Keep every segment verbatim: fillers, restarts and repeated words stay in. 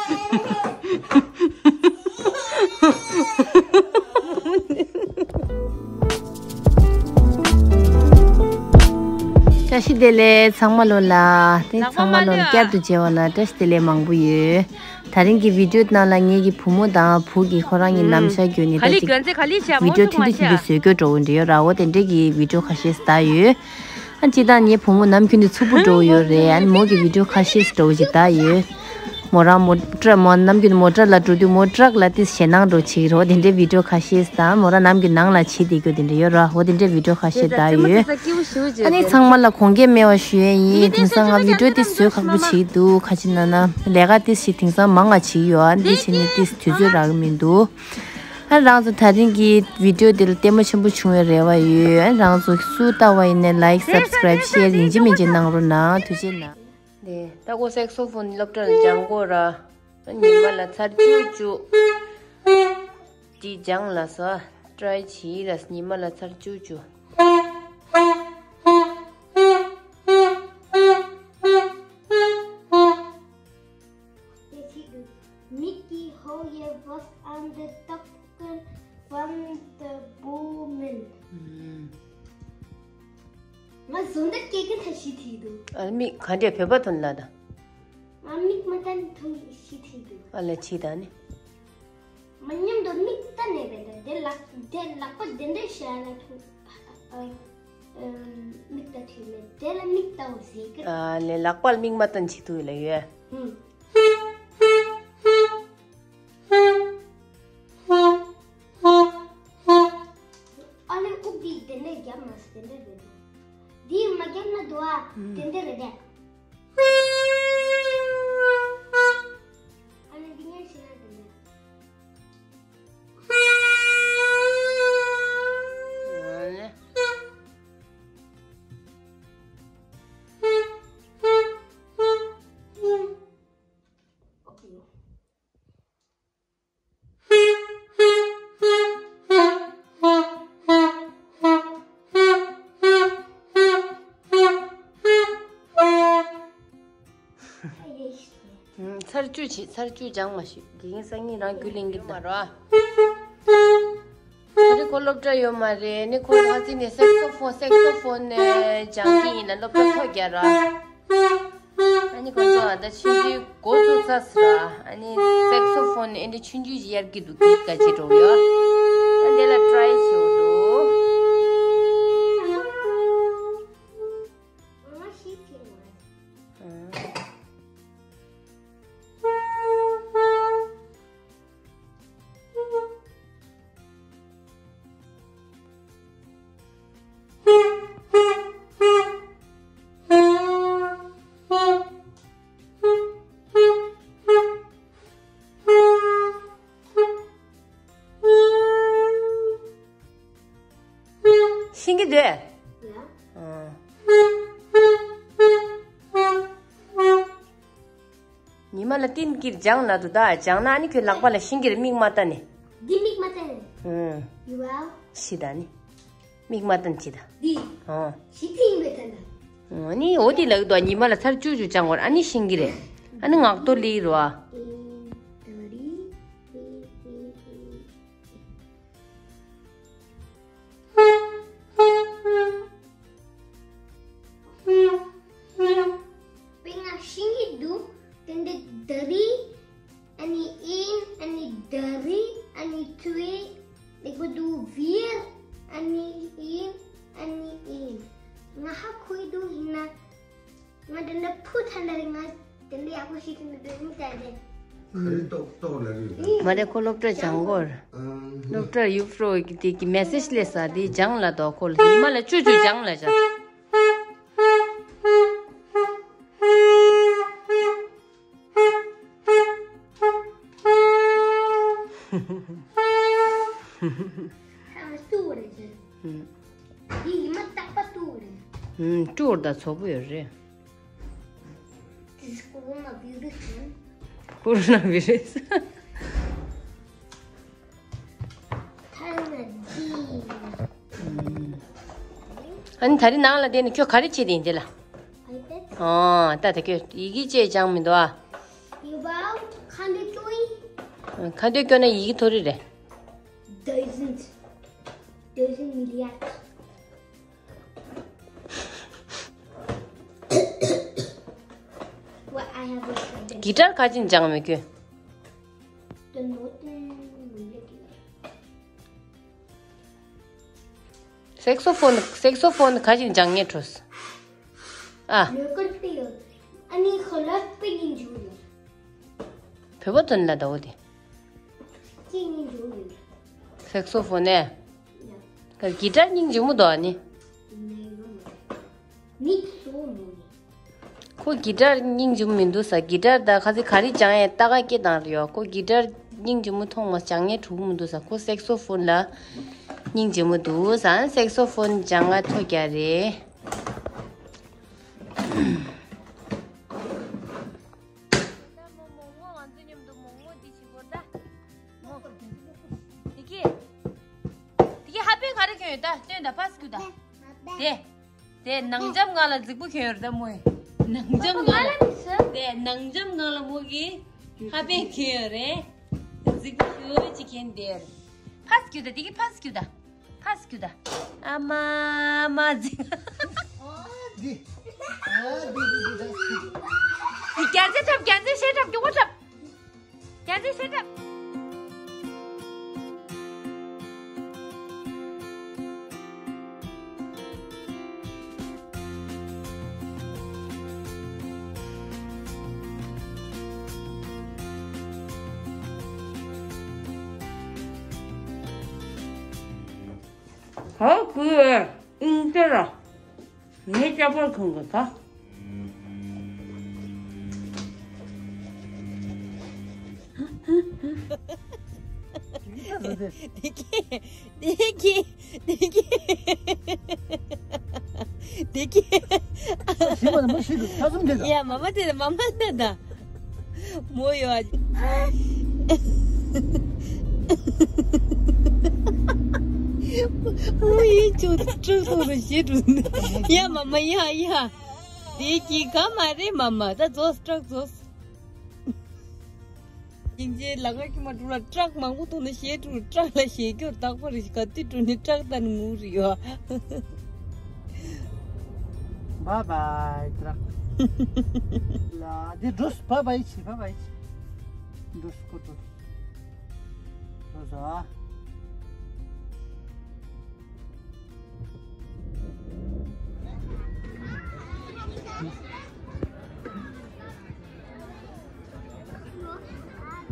བཀྲ་ཤིས་བདེ་ལེགས་ཚང་མ་ལོ་ལ། དེ་ཚང་མ་ལོ་བསྐྱར་དུ་མཇལ་བ་ལ་བཀྲ་ཤིས་བདེ་ལེགས་མང་པོ་ཡོད། ད་རིང་གི་བི་ཌིའོ་ནང་ལ་ངེད་ཀྱི་བུ་མོ་དང་བུ་གི་ཁོ་རང་གཉིས་ནམ་ཞག་བརྒྱུད་ནས་ད་ཅིག་བི་ཌིའོ་ཐུང་ཐུང་ཐུང་ཐུང་བཟོས་དགོས་འགྲོ་འདྲ་ཡོད་ར། འོ་དེ་འདྲས་ཀྱི་བི་ཌིའོ་ཁ་ཤས་ད་ཡོད། ཨ་ཅི་ད་ངའི་བུ་མོ་ནམ་རྒྱུན་དུ་ཚུགས་པོ་འགྲོ་ཡོད་རེད། ཨ་མོ་གི་བི་ཌིའོ་ཁ་ཤས་འགྲོ་ཅིག་ད་ཡོད། མོ་རང་མོ་ཊ་མོ་ནམ་རྒྱུན་མོ་ཊ་ལ་འགྲོ་དུས་མོ་ཊ་ལ་ཏིས་ཞེད་སྣང་འགྲོ་བྱེད་རོ། དེ་འདྲའི་བི་ཌིའོ་ཁ་ཤས་དང་མོ་རང་ནམ་རྒྱུན་ནང་ལ་བྱེད་དེ་དགོས་དེ་འདྲ་ཡོད་ར། འོ་དེ་འདྲའི་བི་ཌིའོ་ཁ་ཤས་ད་ཡོད། ཨ་ནི་ཚང་མ་ལ་དགོངས་འགལ་མེད་པ་ཞུ་ཡས་ཡིན། དེང་སང་ང་བི་ཌིའོ་ཏིས་བཟོ་ཁག་པོ་བྱེད་ཀྱི་འདུག་ཁ་ཅིག་ན་ན་ལས་ཀ་ཏིས་ཞིག་དེང་སང་མང་ང་བྱེད་ཀྱི་ཡོད། ཨ་འདི་བྱས་ནས་ཏིས་དུས་ཚོད་རག་གི་མི་འདུག་ཨ་རང་ཚོ་ད་རིང་གི་བི་ཌིའོ་འདི་ལ་ལྟད་མོ་ཆེན་པོ་བྱུང་བའི་རེ་བ་ཡོད། ཨ་རང་ཚོ་སུ་ལྟ་བ་ཡིན་ནའི་ལའིཀ་སབ་སི་ཀ་རའིབ་ཤེར་ཡིན་གཅིག་མིན་གཅིག་གནང་རོགས་གནང་། ཐུགས་རྗེ་གནང་། ནས་ད་ཁོ་སེག་སོ་ཕོན་སློབ་གྲྭར་སྦྱང་དགོས་ར། ཉི་མ་ལ་ཚར་བཅུ་བཅུ་ཅིག་སྦྱང་ལ་ས་ཊ་རའི་བྱེད་ལ། ཉི་མ་ལ་ཚར་བཅུ་བཅུ། Mickey Hoyer was on the doctor from the Bowman. ང་བཟོ་འདྲ་སྐྱེ་གི་ཐ་ཤི་ཐི་དུ། ཨ་མིག་ག་འདྲས་བོད་པ་ཐོན་ལ་ད། ང་མིག་མ་བཏང་ཐུང་ཤི་ཐི་དུ། ཨ་ལ་ཆི་ད་ནི། མ་ཉམས་དུ་མིག་བཏང་ནས་བས་ད་དེ་ལག་དེ་ལག་པ་དེ་འདྲས་བྱས་ན་ཐུང་། ཨ་ཨ་མིག་ད་ཐུང་མེད་དེ་ལ་མིག་བཏང་ཟེར་གི། ཨ་ལས་ལག་པ་ལ་མིག་མ་བཏང་ཆི་ཐུ་ལ་ཡོད། ཧུམ། ཨ་ལས་ཨུག་འདི་དེ་འདྲས་རྒྱབ་མ་སི་དེ་འདྲས་རེད། འདི་མ་རྒྱབ་ན་དུ་ཨ་དེ་འདྲས་རེད་དེ། ཨ་ལས་འདི་ཉན་ཤེས་ན་དེ་འདྲས། ཚར་བཅུ་བྱེད་ཚར་བཅུ་སྦྱང་མ་ཤེས། དགེ་རྒན་སང་ཉིན་རང་རྒྱུ་ལེན་གི་མ་རོ། ཨ་ནི་ཁོ་སློབ་གྲྭ་ཡོད་མ་རེད། ནི་ཁོ་ཧ་ཙི་ནས་སེག་སོ་ཕོན་སེག་སོ་ཕོན་ནས་སྦྱང་གི་ཡིན་ན་སློབ་གྲྭ་ཐོ་རྒྱག་ར། ཨ་ནི་ཁོ་ཚོ་ཨ་ད་ཆུང་ཆུང་འགོ་ཚུགས་ཚར་སོང་ར། ཨ་ནི་སེག་སོ་ཕོན་ཨེ་འདྲ་ཆུང་ཆུང་ཞིག་གཡར་གི་འདུག་དེ་ག་ཅི་འགྲོ་ཡོད། ཨ་འདི་ལ་ཊ་རའི་བྱེད་འོ་འདུག་ཤེས་ཀྱི་འདུག་ཡ། ཨང་། ཉི་མ་ལ་ཏིན་ཀིར་སྦྱང་ལ་དུ་ད་སྦྱང་ན་ཨ་ནི་ཁྱོད་ལག་པ་ལ་ཤིང་གིར་མིག་མ་བལྟ་ནི། འདི་མིག་མ་བལྟ་ནི། ཨང་། ཡུ་བའོ། ཤི་ད་ནི། མིག་མ་བལྟ་ནི་ཅི་ད། འདི། ཨང་། ཤི་ཐིང་མེ་ད་ན། ཨང་། ཨ་ནི་འོ་དེ་ལག་དུ་ཉི་མ་ལ་ཚར་བཅུ་བཅུ་སྦྱང་བར་ཨ་ནི་ཤིང་གི་རེད། ཨ་ནི་ངག་ཏོ་ལི་རུ་ཨ། ཨེ་ད་རི། ཨེ་ཨེ་ཨེ། དཔེར་ན་ཤིང་གི་འདུག་དེ་འདྲ་ད་རི། ཨ་ནི་ཨིན། ཨ་ནི་ད་རི། ཨ་ནི་ཚུའི། ལེགས་པོ་འདུག་བིར། ཨ་ནི་ཨིན། ཨ་ནི་ཨིན། ང་ཧ་གོ་གི་འདུག་ཡིན་ན། ང་དེ་འདྲ་ཕུ་ཐ་འདྲ་རེད། ང་དེ་འདྲ་ཡག་པོ་ཞིག་ཐོན་མི་འདུག་ཡིན་ཙང་དེ། ག་རེ་ཏོག་ཏོག་ལབ་ཡོད་ད། མ་རེད་ཁོ་སློབ་གྲྭ་སྦྱང་གོ་ར། ཨང་། སློབ་གྲྭར་ཡུ་ཕྲོ་གི་དེ་གི་མེ་སེཇ་སླེབས་ས་དེ་སྦྱང་ལ་དོ་ཁོ་ལ་ཉི་མ་ལ་བཅུ་བཅུ་སྦྱང་ལ་བྱ། ཨ་སུ་རེད། ཨུམ། འདི་ཉི་མ་རྟག་པར་སྤྲོ་བོ་རེད། ཨུམ། སྤྲོ་བོ་དང་ཚོགས་པོ་ཡོད་རེད། This is coronavirus, man. Coronavirus. ཐ་ན་འདི། ཨུམ། ཨ་ནི་ད་རེས་ནང་ལ་བསྡད་ནས་ཁྱོད་ག་རེ་བྱེད་དེ་ཡིན་དེ་ལ། iPad. ཨོ། ད་ད་ཁྱོད་ཡི་གེ་བཅས་སྦྱང་མི་འདུག་ཨ། ཡུ་བའོ། Hundred twenty. ཁ་འདོན་སྐྱོན་ན་ཡི་གེ་མཐོ་རིས་རེད། Doesn't. Doesn't milliard. What I have a friend. གི་ཊར་ག་ཅིག་སྦྱང་མི་ཁྱོད། The note in milliard. སེག་སོ་ཕོན། སེག་སོ་ཕོན་ག་ཅིག་སྦྱང་ངེས་འགྲོ། ཨ། Local player. ཨ་ནི་ཁོ་ལ་པི་ཡིན་ཇུ་ཡོད། བོད་པ་དོན་ལ་ཟླ་བོ་དེ། ཅི་ཡིན་ཇུ་ཡོད། སེག་སོ་ཕོན་ནས། ཡ། གི་ཊར་སྙིང་རྗེ་མོ་འདུག་ཨ་ནི། ནེ་རོ་མ། མིག་སོ་མོ་ནི། ཁོ་གི་ཊར་སྙིང་རྗེ་མོ་མི་འདུག་ས། གི་ཊར་ད་ཁ་སི་ག་རེ་སྦྱང་ཡས་ལྟ་ག་སྐད་བཏང་རེད་ཡོ། ཁོ་གི་ཊར་སྙིང་རྗེ་མོ་མཐོང་མ་སྦྱང་ངེས་འགྲོ་གི་མི་འདུག་ས། ཁོ་སེག་སོ་ཕོན་ལ་སྙིང་རྗེ་མོ་འདུག་ས། སེག་སོ་ཕོན་སྦྱང་ང་ཐོ་རྒྱག་རེད། ད་མོ་མོ་མོ་ང་ཚོ་མཉམ་དུ་མོ་མོ་འདི་བྱེད་དགོས་ད། མོ། དེ་གི། དེ་གི་ཧ་པན་ག་རེ་གྱོན་ཡོད་ད་སྟོན་ད་ཕ་སི་ཀུ་ད། དེ། དེ་ནང་འཇམ་ང་ལ་རྫིག་པོ་གྱོན་ཡོད་ད་མོ་ཡི། ནང་འཇམ་ང་ལ། དེ་ནང་འཇམ་ང་ལ་མོ་གི་ཧ་པན་གྱོན་ཡོད་རེད། རྫིག་པོ་ཞུ་ཅི་གྱོན་དེ། ཕ་སི་ཀུ་ད་དེ་གི་ཕ་སི་ཀུ་ད། ཕ་སི་ཀུ་ད། ཨ་མ་མ་ཟིག་འདི། ཨ་འདི་འདི་འདི་འདི། འདི་རྒྱ་རྩེ་འཁྲབ། རྒྱ་རྩེ་ཤེས་འཁྲབ། རྒྱུག་པ་འཁྲབ། རྒྱ་རྩེ་ཤེས་འཁྲབ། ཧོ་ཀུ་ཨིན་ཏེ་ར། ངའི་ཅག་པར་ཁོང་གི་ད། དེ་གི་དེ་གི་དེ་གི་དེ་གི། ཞིག་མ་མ་ཞིག་ཐ་ཚུམ་དེ་ད། ཡ་མ་མ་དེ་མ་མ་དེ་ད། མོ་ཡོ། མོ་ཡིན་ཆུ་ཁྲུག་ཐོག་ཏུ་ཞེ་དྲུག་ཡ་མ་མ་ཡ་ཡ། དེ་གི་ག་མ་རེད་མ་མ་ད་རྫོགས་ཁྲག་རྫོགས། སྙིང་རྗེ་ལ་ང་ཁྱི་མ་དྲུག་ལ་ཁྲག་མང་པོ་ཐོག་ནས་ཞེ་དྲུག་ཁྲག་ལ་ཞེ་སྐྱོར་དག་པ་རེད་ག་དུས་དྲུག་ནས་ཁྲག་ད་ནི་ངུ་རེད་ཡོ། Bye bye. ལ་འདི་འགྲོ་སོང་། བཱའི་བཱའི་བྱེད། བཱའི་བཱའི་བྱེད། འགྲོ་སོང་། ཁོ་འགྲོ་སོང་། འགྲོ་སོང་ཨ།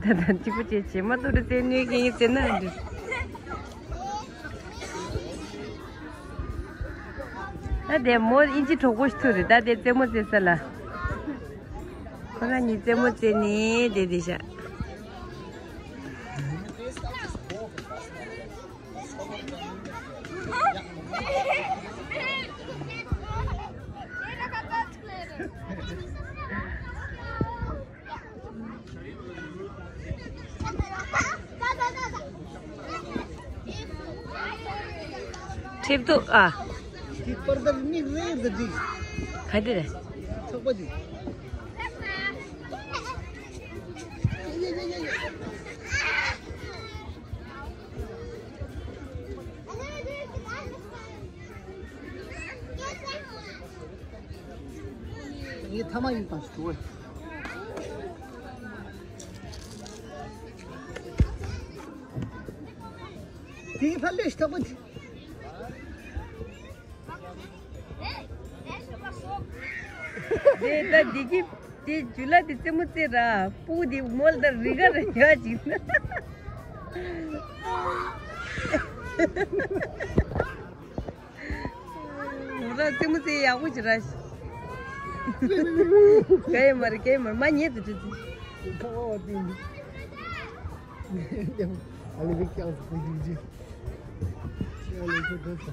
ད་ལྟ་གཅིག་པུ་བྱས་བྱེ་མ་ཏོ་རི་རྩེ་ནུས་ཀྱི་ཡིན་ཟེར་ན་འདི། ད་དེ་མོ་ཨིན་ཅི་གྲོགས་པོ་ཞིག་ཐུག་རེད། ད་དེ་རྩེད་མོ་རྩེ་ས་ལ། ཁོ་རང་གཉིས་རྩེད་མོ་རྩེ་ནི་དེ་དེ་ཤ། ཁྲིབ་ཏུ་ཨ། དེ་པར་ད་མིག་རེད་ད་འདི། ག་དེ་རེད། ཚོགས་པ་འདི། ངའི་ཐ་མ་ཡིན་པ་ཞུ་བ། དེའི་ཕ་ལེ་ཤ་ཐག་པ་དེ། དེ་ད་འདི་གི་དེ་ཇུ་ལ་དེ་རྩེད་མོ་རྩེ་ར་སྤུ་གུ་དེ་མོལ་ད་རི་ག་ར་ཡ་ཅིག་ན། ང་རང་རྩེད་མོ་རྩེ་ཡག་པོ་ཅིག་ར། ག་ཡེ་མ་རེད། ག་ཡེ་མ་རེད། མ་ཉེས་དུ་དུ་དུ། ཨ་ལེ་བི་ཀྱང་སུ་ཡིན་ཅི། ཨ་ལེ་ཅི་དུ་དུ།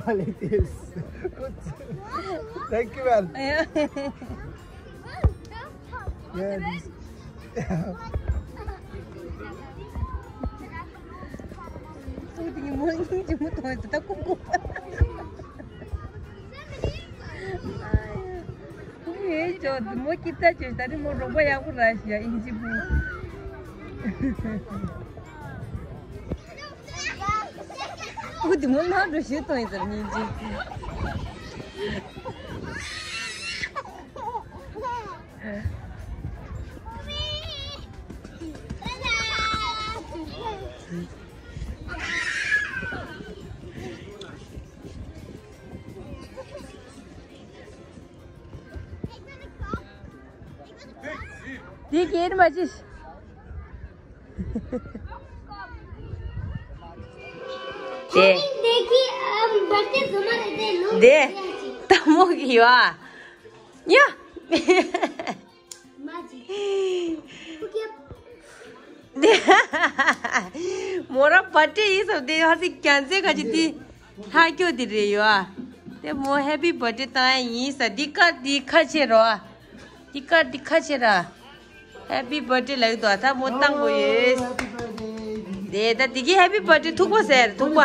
ཨ་ལེ་དེས། Thank you, man. Yeah. Yeah, this. ཁོ་དེ་གི་མོ་སྙིང་རྗེ་མོ་མཐོང་ཡོད་ད་ཁོ་ཁོ། ཨེ་ཅོ་མོ་ཀི་ཏ་ཅོ་ད་རི་མོ་རོགས་པ་ཡག་པོ་ར་ཤི་ཡ་ཨིན་ཇི་བུ། ཨུ་དི་མོ་ན་འགྲོ་ཤི་ཏོ་ཨིན་ཙམ་ཨིན་ཇི། འདི་སྐྱེལ་མ་བྱེད། དེ། देखिए, हम बर्थडे घुमा रहे थे लोग। དེ། ལྟད་མོ་གི་ཡོད་ཨ། ཡ། མོ་ར་བར་ཐ་ཌེ་ཡིན་ས་དེ་ཧ་སི་ཀན་སེ་ག་ཅི་དེ་ཧ་ཀྱོ་དེ་རེད་ཡོད་ཨ། དེ་མོ་ཧེ་པི་བར་ཐ་ཌེ་བཏང་ཡ་ཡིན་ས་འདི་ཀ་འདི་ཁ་ཕྱེ་རོ་ཨ། འདི་ཀ་འདི་ཁ་ཕྱེ་ར། ཧེ་པི་བར་ཐ་ཌེ་ལབ་འདུག་ཨ། ད་མོ་བཏང་དགོས་ཡོད། དེ་ད་དེ་གི་ཧེ་པི་བར་ཐ་ཌེ་ཐུག་པ་ཟེར་ཐུག་པ།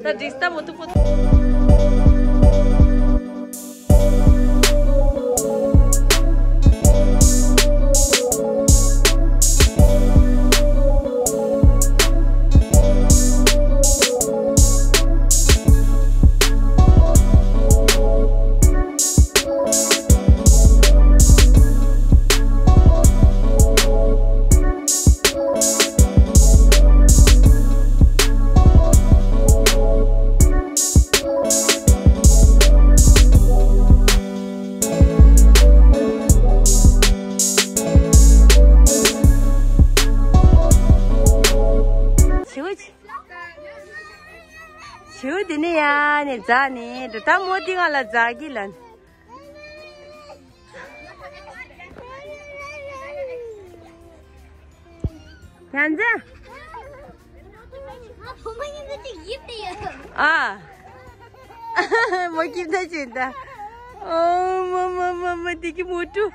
ད་འགྲིག་སྟབས་མོ་ཐུག་པོ། བྱིའུ་དེ་ནས་ཡར་ནས་འཛེགས་ནས་འགྲོ། ད་མོ་དེ་ང་ལ་འཛེགས་ཀྱི་ལ། ཡ་མཚན། ཨ། མོ་ཀི་ཏ་ཅོ་ད། ཨོ་མ་མ་མ་མ་དེ་གི་མོ་ཊ།